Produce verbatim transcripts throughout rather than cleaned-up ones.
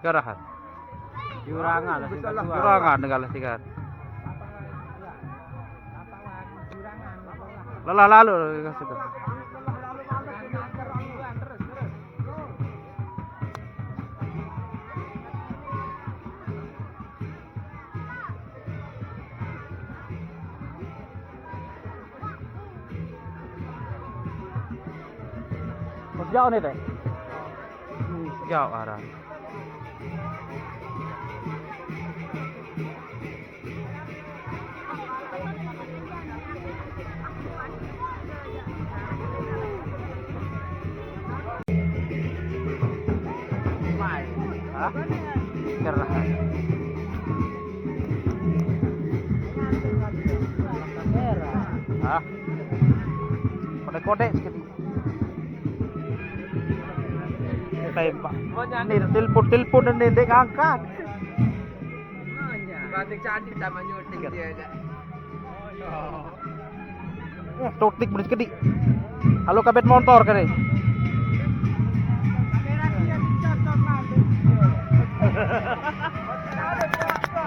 Garahan. Jurangan lah, singkat dua. Jurangan, kalah tiga. Lelah lalu kasih tu. Jauh ni teh. Jauh arah. Hah? Cerah. Hah? Kode-kode sekali. Tembak. Ni telepon, telepon dan dia ngangkat. Cantik, cantik sama nyuting dia aja. Eh, totik menit kedi. Halo, kabet motor kene.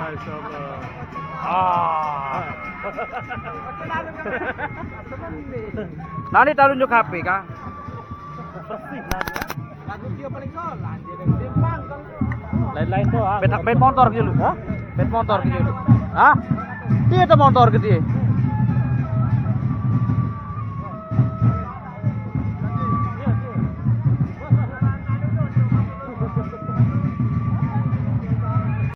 Masya Allah. Ah. Nanti tak tunjuk H P kah? Bersih lah dia. Lagu dia paling solan dia dari Jepang kan. Lain-lain tu ah. Bet, bet motor gitu. Hah? Bet motor gitu. Hah? Dia ada motor gitu.